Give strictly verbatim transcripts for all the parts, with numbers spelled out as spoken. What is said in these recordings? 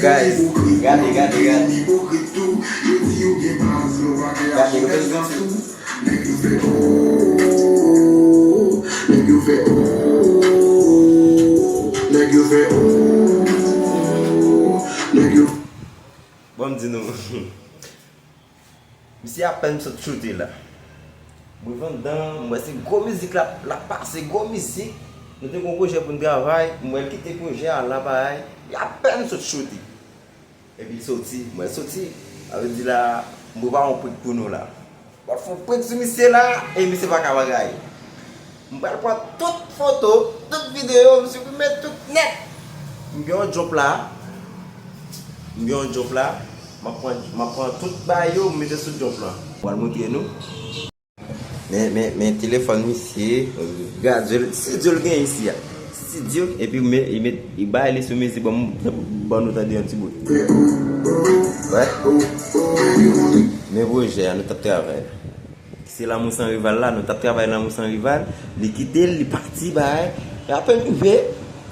Guys, gade, gade, gade. Gade, nou bezwen. Bon, m di nou. Misye apèn sot choute la. M rive anndan, m wè se gwo mizik l ap, l ap pase, gwo mizik. Nou te gen yon pwojè pou n travay, m wè l kite pwojè a la, bagay. Li apèn sot choute. Epi l soti, m wè l soti. Sa vle di la, m prepare yon prank pou nou la. M ap fè yon prank sou misye la, e misye pa ka bagay. M pral pran tout foto, tout videyo, m siprime tout nèt. M gen yon jump la. M gen yon jump la. M ap pran, m ap pran tout bagay yo, m mete sou jump lan. M pral montre nou. Men, men, men telefòn misye, gade, studio l gen isi a. Studio, epi men, li met, li bay li sou mizik, ban m, ban nou tande yon ti bout. Wè. Men pwojè a, nou t ap travay. Se Lanmou San Rival la, nou t ap travay Lanmou San Rival. Li kite l, li pati, bay. E apèn rive,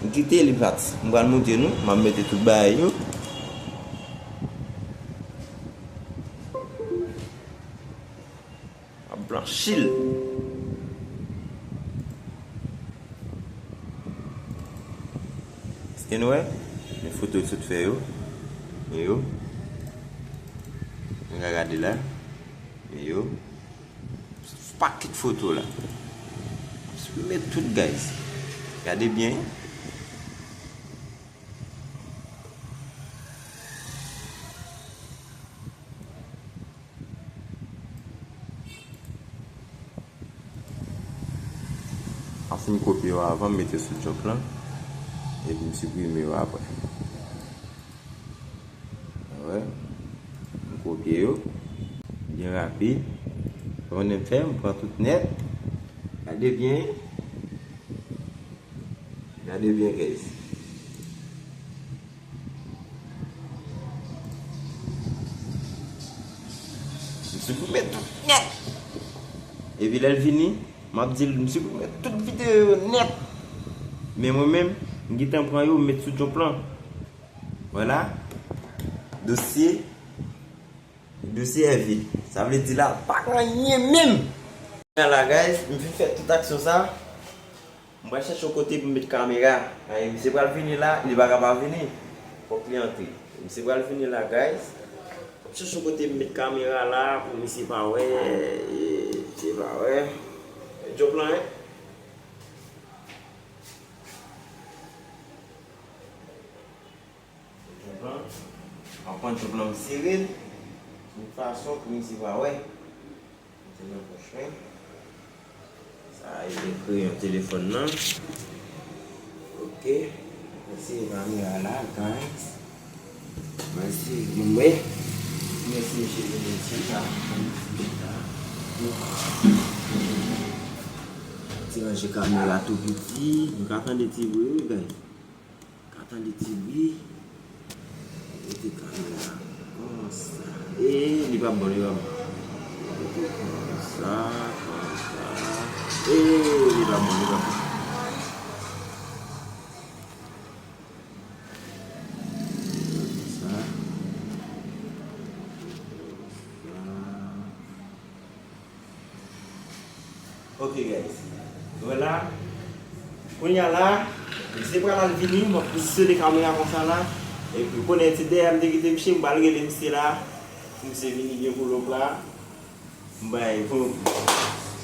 li kite l, li pati. M pral montre nou, m ap mete tout bagay yo. M ap blanchi l. Èske nou wè? Men foto l sot fè yo. Men yo. Nou ka gade la. Men yo. Pakèt foto la. Siprime tout, guys. Gade byen. M ap fin kopye yo avan, m mete sou jump lan, epi m siprime yo apre. Wè, m kopye yo byen rapid. Ou konnen m fè, m pran tout nèt. Gade byen. Gade byen, guys. M siprime tout nèt. Epi lè l vini, m ap di l, m siprime tout videyo yo nèt. Men mwen menm, m gentan pran yo, m met sou jump lan. Vwala. Dosye. Dosye a vid. Sa vle di la, pa gen anyen menm. Kounye a la, guys, m fin fè tout aksyon sa. M pral chèche yon kote pou m met kamera. Ay, misye pral vini la, li pa ka pa vini. Fòk li antre. Misye pral vini la, guys. M ap chèche yon kote pou m met kamera la, pou misye pa wè, e, misye pa wè. Jump lan, en. Jump lan. M ap pran jump lan, m sere l. Yon fason pou misye pa wè. Mete nan pòch mwen. Sa a, e kreyon telefòn nan. Ok. Mwen sere kamera la, guys. Mwen sere pou mwen. Mèsi, mesye, pou mesye sa. Ti ranje kamera tou piti. Nou ka tande ti bri, wi, guys. Ka tande ti bri. Mete kamera konsa. E, li pa bon, li pa bon. Mete konsa, konsa. E, li pa bon, li pa bon. Konsa. Konsa. Ok, guys. Nou wè la. Kounye a la, misye pral al vini, m ap pozisyone kamera konsa la. Epi konnen ti dèyè m te kite misye, m pral rele misye la. Pou misye vini gen pou lòk la. M bay pou.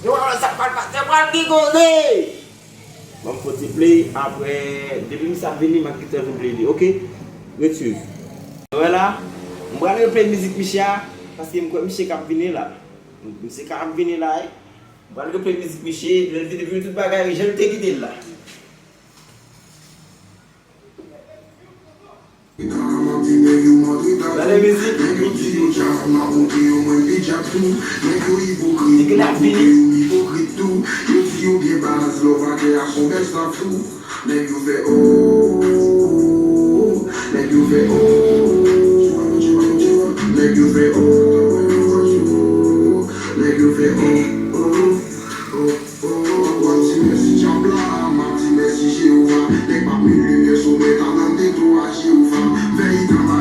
Yo, sa pral pase, pral rigole! Ban m fè ti play, apre, depi misye ap vini, m ap kite vin play li, ok? Ret swiv. Nou wè la, m pral replay mizik misye a, paske m kwè misye k ap vini la. Misye ka ap vini la, wi. M pral replay mizik misye, lè l vini, vini tout bagay, jan l te kite l la. Gade mizik. Nèg la vini. Nèg yo fè oh, nèg yo fè oh, nèg yo fè oh, nèg yo fè oh, oh, oh, oh, m ap di mèsi djab la, m ap di mèsi Jewova, nèg pa met limyè sou mwen, talan m te tou a Jewova, fè itan pa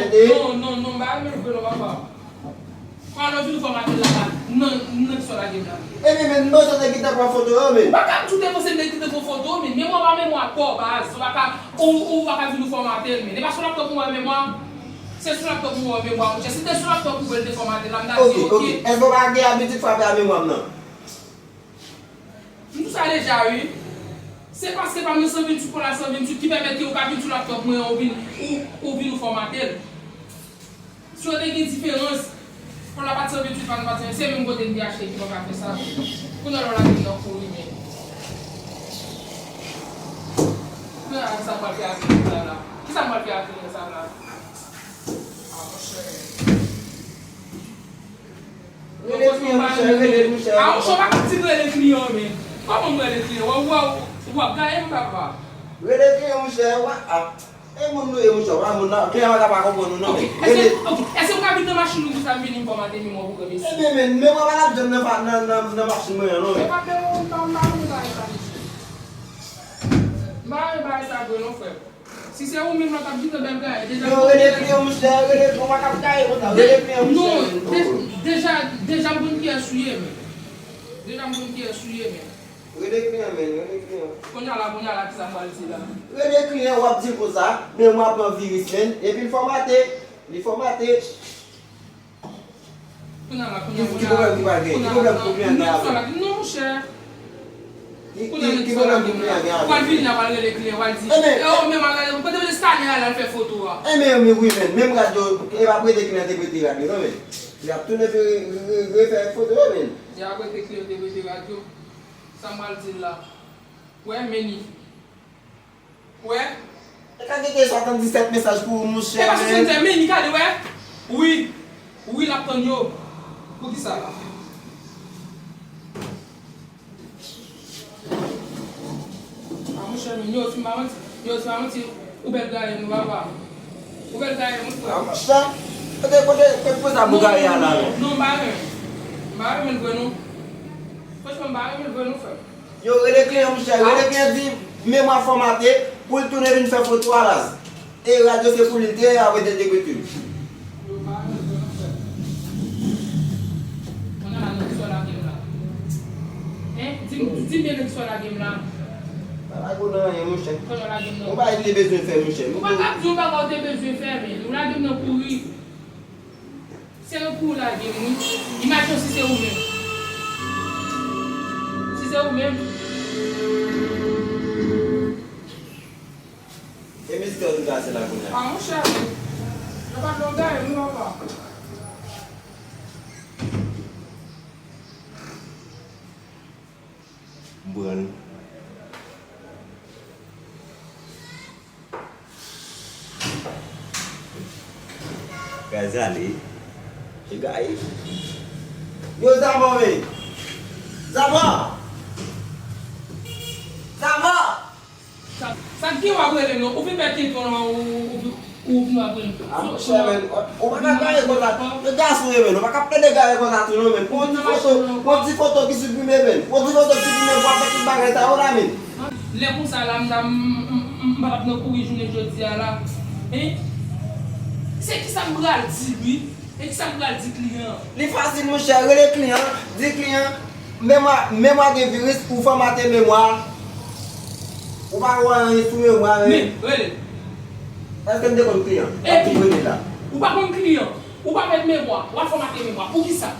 pèdi. Non, non, non, m pa renmen l vre non, papa. Pran lè w vin fòmate l la, la, nan, nan ki sa w lage m la. Ebyen, men, m bezwen nèg ki t ap pran foto yo, men. Ou pa ka toujou defanse nèg ki te pran foto, men. Memwa pa memwa pa w, baz. Ou pa ka, ou, ou pa ka vin fòmate l, men. E pa sou laptop mwen wè memwa. Se sou laptop mwen wè memwa, monchè. Si te sou laptop ou wè l te fòmate l la, m ta di, ok, ok. Èske w pa gen abitid frape a memwa m nan? M di w sa deja, wi. Se paske pa m nan san venntuit, kòd la san venntuit ki pèmèt ke ou ka vin sou laptop mwen, ou vin, ou, ou vin ou fòmate l. Si yo te gen diferans, kòd la pa t san venntuit, pa t san venntuit, se menm kote m te achte ki pa ka fè sa. Kounye a la, w lage m nan kouri, men. Kisa m pral fè ak kliyan sa la? Ah, monchè. Rele kliyan, monchè, rele, monchè. Ah, monchè, ou pa ka di m rele kliyan, men. Kòman m rele kliyan? W ap, w ap, w ap gaye m, papa. Rele kliyan, monchè, w ap, ah. E moun nou ye, monchè, w pa moun nan. Kliyan pa ka pa konprann nou, non, men. Èske, ok, èske m ka vin nan machin ou konsa m vini m fòmate memwa pou granmesi? Ebyen, men, memwa pa t ap janm nan, nan, nan, nan machin mwen an, non, men. E pa de ou, m pa, m pa renmen bagay sa, mesye. M pa renmen bagay sa vre, non, frè. Si se ou menm la k ap di ke bèl gaye, deja. Non, rele kliyan, monchè, rele, ou pa ka gaye konsa, rele kliyan, monchè. Non, de-, deja, deja m konn kiyès ou ye, men. Deja m konn kiyès ou ye, men. Rele kliyan, men, rele kliyan. Kounye a la, kounye a la, kisa m pral di la? Rele kliyan, w ap di l konsa, men mwen pran viris, men, epi l fòmate, li fòmate. Kounye a la, kounye a, ki, ki pwoblèm ki pral gen? Ki pwoblèm pou kliyan gen avè w? Non, monchè. Ki, ki, ki pwoblèm pou kliyan gen avè w? Ou pral vin la, pral rele kliyan, pral di, e, o, men m al rele, ou kote m te sale a la, l fè foto a. E, men, men wi, men, menm rad yo, e pa prete kliyan te prete rad yo, non, men. Y ap tounen fè re-, re-, refè foto yo, men. Y ap prete kliyan te prete rad yo. Sa m pral di l la? Wè, men li. Wè. E ka gen swasanndiznèf mesaj pou ou, monchè, men. E pa swasanndiznèf, men li gade, wè. Wi. Wi, l ap tann yo. Poukisa? A, monchè, men, yo, si m pa manti, yo, si m pa manti, ou bèl gaye, non, papa. Ou bèl gaye, mon frè. A, monchè, kote, kote, kote pou sa pou gaye a la, men? Non, m pa renmen. M pa renmen l vre, non. Franchman, m pa renmen l vre, non, frè. Yo, rele kliyan, monchè, rele kliyan, di memwa fòmate pou l tounen vin fè foto a la. E rad yo se pou li l te ye, apre te dekrete l. Kounye a la, nan kisa w lage m la? Hein? Di m, di m byen nan kisa w lage m la. Pa lage w nan anyen, monchè. Kounye w lage m nan. Ou pa li bezwen fè, monchè. Ou pa ka di yon bagay ou te bezwen fè, men. Ou lage m nan kouri. Se nan kouri w lage m, wi. Imajine w si se ou menm. Si se ou menm. E mizik yo tou kase la kounye a. A, monchè, yo pa t longay, wi, papa. M pran l. Gaz ale. E gaye. Yo, Zama, men. Zama! Zama! Sa, sa k gen w ap rele non? Ou vin pèt tenten w, ou, ou, ou vin ap rele. A, monchè, men, ou pa ka gaye konsa. Men gason ye, men, ou pa ka plede gaye konsa tou non, men. Pran ti foto, pran ti foto ki siprime, men. Pran ti foto ki siprime pou ap fè tout bagay sa yo la, men. Lè konsa la, m ta, m, m, m, m pa t ap nan kouri jounen jodi a la. Hein? Se kisa m pral di l, wi? E kisa m pral di kliyan an? Li fasil, monchè. Rele kliyan an, di kliyan an, memwa, memwa gen viris, ou fòmate memwa a. Ou pa wè anyen sou memwa a, men. Men, rele. Èske m te konn kliyan? Epi, ou pa konn kliyan. Ou pa mèt memwa. W ap fòmate memwa. Poukisa?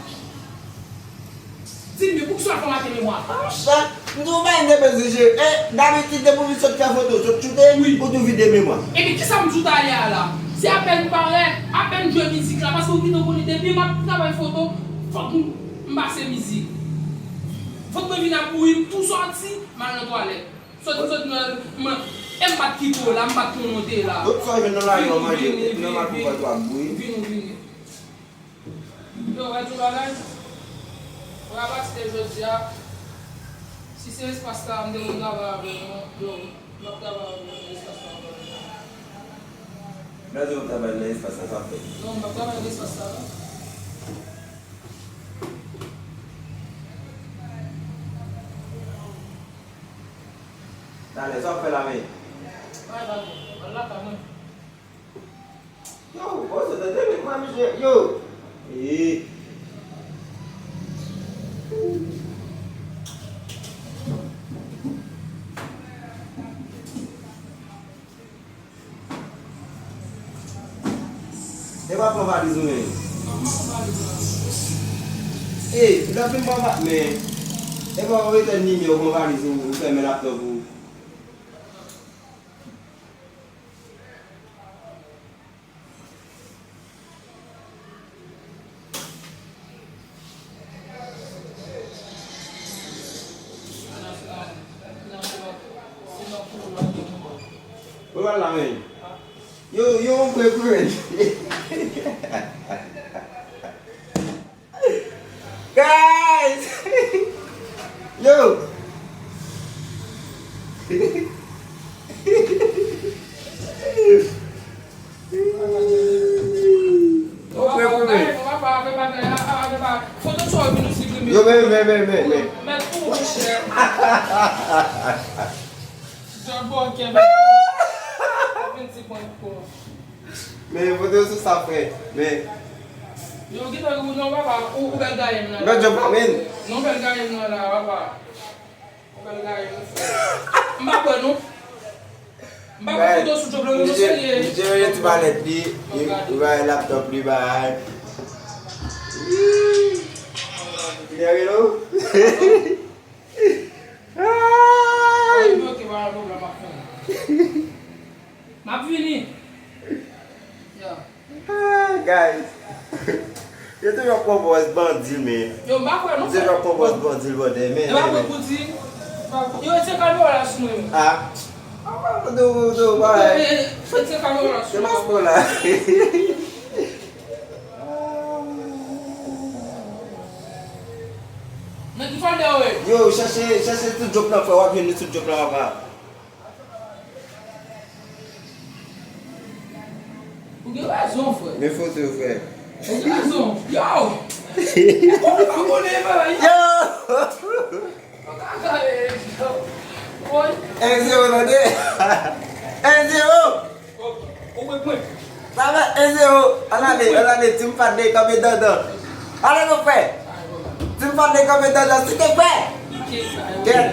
Di m byen, poukisa w ap fòmate memwa? A, monchè, m di w bagay m te bezwen jere. E, dabitid, depi w vin sot fè foto, sot choute, wi, ou tou vide memwa. Epi kisa m di w talè a la? Se apèn m parèt, apèn m jwe mizik la, paske ou gentan konnen depi m ap travay foto, fòk m, m pase mizik. Fòk mwen vin ap bouyi, m tou sòti, m al nan twalèt. Sòti, sòti nan, mwen, e m pa t kite w la, m pa t konnen w te la. Tout sa w jwenn nan lari w manje, vini, vini, vini, vini, vini. Yo, w a di yon bagay? Mwen a pati de jodi a, si se espas sa a m te konn travay avè nou, yo, m ap travay avè nou nan espas sa ankò. Lè w di w ap travay nan espas sa, sa w ap fè? Non, m p ap travay nan espas sa non. Talè, sa w ap fè la menm? Mwen al lakay mwen. Yo, bon, se tande men mwen, mesye, yo. Ee. E pa pran valiz ou menm. Ee, lè w fin pran va-, men, e pa w retèn nimewo pran valiz ou, ou fèmen laptòp ou. Ou la la, men. Yo, yo, on prank, men. Guys! Yo! On prank, men. Yo, men, men, men, men, men. Men, foto sou sa, frè. Men. Yo, gentan ou non, papa, ou, ou bèl gaye m nan. Bèl djòb la, men. Non, bèl gaye m nan la, papa. Ou bèl gaye m, frè. M pa kwè, non. M pa kwè foto sou djòb la, non, serye. Misye, misye, ti malèt li, li, li bay laptop li, bay. Li anyen, non? Ay! Ay, bloke, pa gen pwoblèm, m ap fè. M ap vini. Ya. Ah, guys. Yo toujou ap pran pòz bandi, men. Yo, m pa kwè, non, frè. Yo toujou ap pran pòz bandi, brother, men, men, men. E pa kwè pou di, yo retire kamera la sou mwen. Ah. Ah, do, do, bay. Yo retire kamera la sou mwen. Se mas pou la. Nan ki fòlda w ye? Yo, chèche, chèche sou djòb lan, frè, w ap jwenn li sou djòb lan, papa. Ou gen rezon, frè. Men foto, frè. Ou gen rezon. Yo! Ou pa konnen, frè, yo! Yo! Ou ka gade, yo. Woy. En zewo, tande? En zewo! Ou, ou, ou, ou. Sa fè en zewo. Ann ale, ann ale, Team Fadley kanpe dandan. Ale, mon frè. Team Fadley kanpe dandan, silvouplè. Kèt.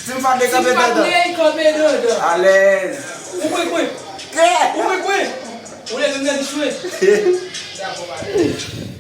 Team Fadley kanpe dandan. Team Fadley kanpe dandan. Alèz. Ou kwè, kwè. Kèt. Ou kwè, kwè. Ou leve m nan di chwe. Dakò, pale.